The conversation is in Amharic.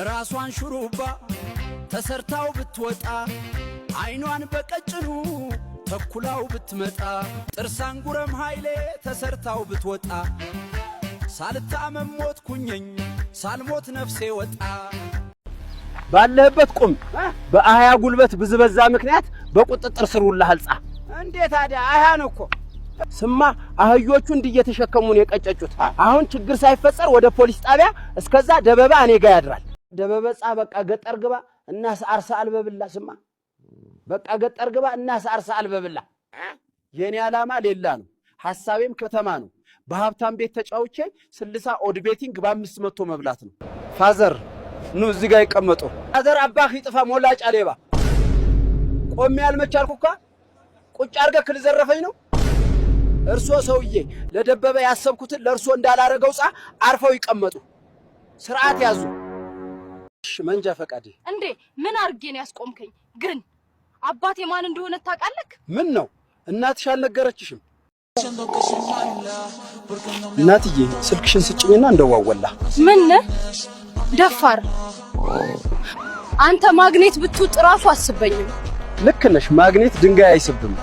ራሷን ሹሩባ ተሰርታው ብትወጣ፣ አይኗን በቀጭኑ ተኩላው ብትመጣ፣ ጥርሳንጉረም ኃይሌ ተሰርታው ብትወጣ፣ ሳልታመም ሞትኩኘኝ፣ ሳልሞት ነፍሴ ወጣ። ባለህበት ቁም። በአህያ ጉልበት ብዝበዛ ምክንያት በቁጥጥር ስር ውለሃል። ጻ እንዴ ታዲያ አህያ ነው እኮ። ስማ፣ አህዮቹ እንዲህ እየተሸከሙ ነው የቀጨጩት። አሁን ችግር ሳይፈጠር ወደ ፖሊስ ጣቢያ፣ እስከዛ ደበባ እኔ ጋ ያድራል። ደበበጻ በቃ ገጠር ግባ እና አርሳ አልበብላ። ስማ፣ በቃ ገጠር ግባ እና አርሳ አልበብላ። የእኔ ዓላማ ሌላ ነው፣ ሐሳቤም ከተማ ነው። በሀብታም ቤት ተጫውቼ 60 odd betting በ500 መብላት ነው። Father፣ ኑ እዚህ ጋር ይቀመጡ። Father አባህ ይጥፋ ሞላጫ ሌባ። ቆሜ ያልመቻልኩ እኳ ቁጭ አድርገህ ልዘረፈኝ ነው። እርሶ ሰውዬ ለደበበ ያሰብኩትን ለእርሶ እንዳላረገው ጻ አርፈው ይቀመጡ። ስርዓት ያዙ። እሺ፣ መንጃ ፈቃዴ። እንዴ፣ ምን አድርጌ ነው ያስቆምከኝ? ግን አባቴ ማን እንደሆነ ታውቃለህ? ምን ነው፣ እናትሽ አልነገረችሽም? እናትዬ፣ ስልክሽን ስጭኝና እንደዋወላ። ምን ደፋር አንተ፣ ማግኔት ብትውጥ ራሱ አስበኝም። ልክ ነሽ። ማግኔት ድንጋይ አይስብም።